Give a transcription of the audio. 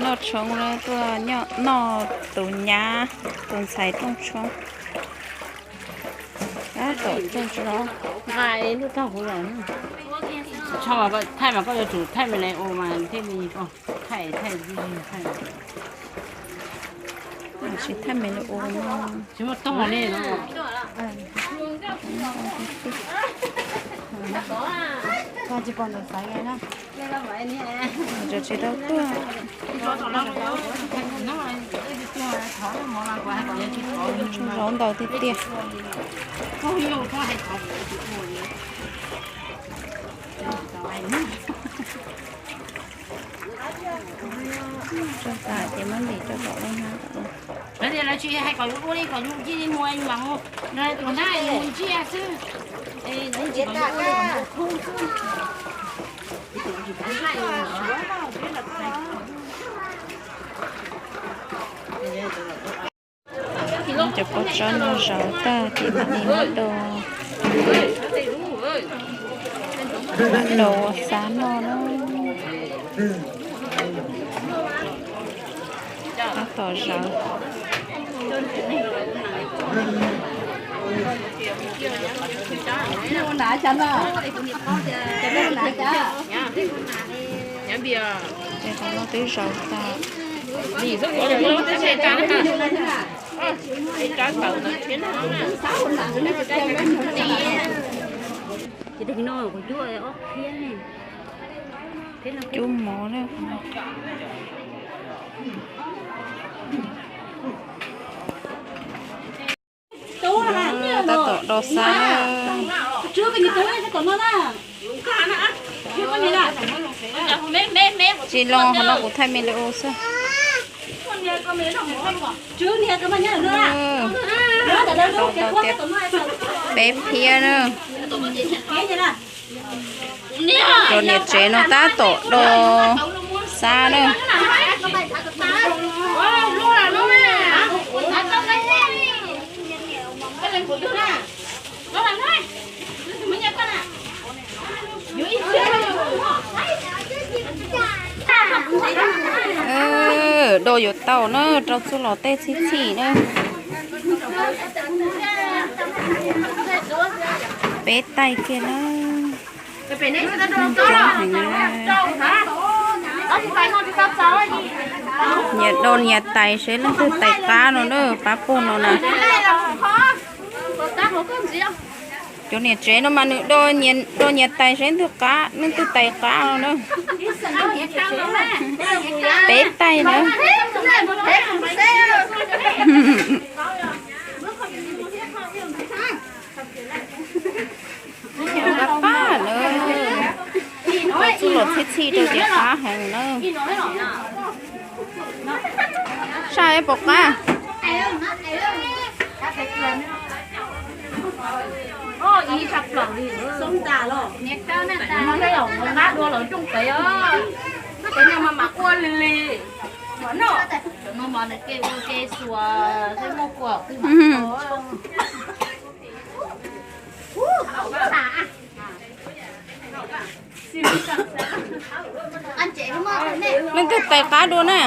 Noj tshoob na, tuaj noj tus nyab tus ntxhais rooj tshoob. Tab tom tso tso nqa lub tog kuv los. Thaij mas koj yuav tsum thaij me li ua mas thiaj li thaij thaij thaij. Tsis thaij me li ua no. Tsis muaj tog li no. Tsis pom ntawm xaiv na. Tsis tau tuaj. Zov ntau tiag tiag. Tso tas ces muab ntim rau tom lub hnab tom no. Lawv tias lawv tsis hais kom yus ua li, kom yus cia li mus, yus mam mus, no tuaj na, yus mus ntsia xwb. Cov pob tsob no zov tag ces mam li muab do, mam do ua xab noj na. Tab tom zov. Ces qhov no twb zov tas. Cub mov na. Tab tom do xab na. Tsis los, qhov no kuv thaij me li ua xwb. Peb phiab na. Cov niam tsev no tab tom do xab na. Do yuav tau na, rau txuj lom tej txhij txhij na. Peb tais kiag na. Nyias do nyias tais seb leej twg tais qab no na, qab puag no na. Cov niam tsev no mas nws do nyias tais seb leej twg qab, leej twg tais qab no na. Peb tais na. Pab pab na, txuj lom txhij txhij rau ces qab heev na. Saib puas qab. Leej twg tais qab dua na?